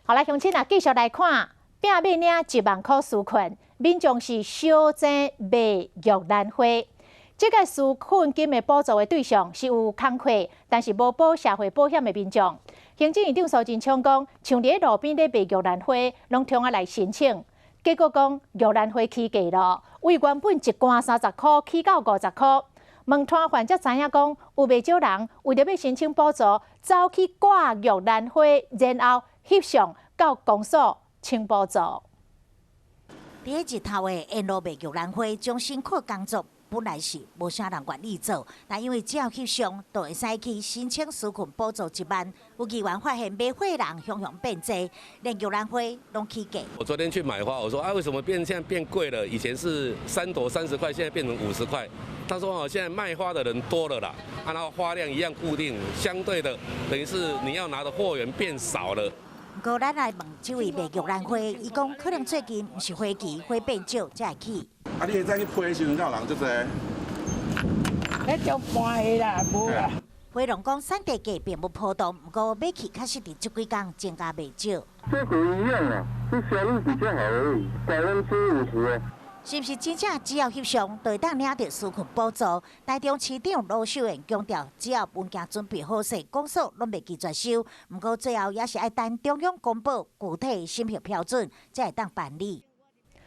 好啦，鄉親啊，繼續來看，拼欲領1萬箍紓困，民眾是相爭賣玉蘭花。這个紓困金的補助的對象是有工課，但是無保社會保險的民眾。行政院長蘇貞昌講，像佇路邊咧賣玉蘭花，攏通啊來申請。結果講玉蘭花起價咯，為原本一罐30箍起到50箍。問攤販才知影講，有袂少人為著欲申請補助，走去掛玉蘭花，然後翕相到公所請補助。佇咧日頭的沿路賣玉蘭花，這種辛苦工作本來是無啥人願意做，但因為只要翕相，就會使去申請紓困補助1萬。有議員發現買花人雄雄變濟，連玉蘭花攏起價。我昨天去買花，我說啊，為什麼變現在變貴了？以前是三朵30塊，現在變成50塊。他說哦，現在賣花的人多了啦，啊，然後花量一樣固定，相對的，等於是你要拿的貨源變少了。毋過咱來問這位賣玉蘭花，伊講可能最近毋是花期，花變少才會起。啊，你會知去批的時陣，敢有人足濟？彼種半個啦，無啦。花農講產地價並無波動，毋過買氣確實佇這幾工增加袂少。這個一樣啊，是銷路比較好而已，50%。是毋是真正只要翕相，就會當領著紓困補助？台中市長盧秀燕強調，只要文件準備好勢，公所攏袂拒絕收。毋過最後也是愛等中央公布具體審核標準，才會當辦理。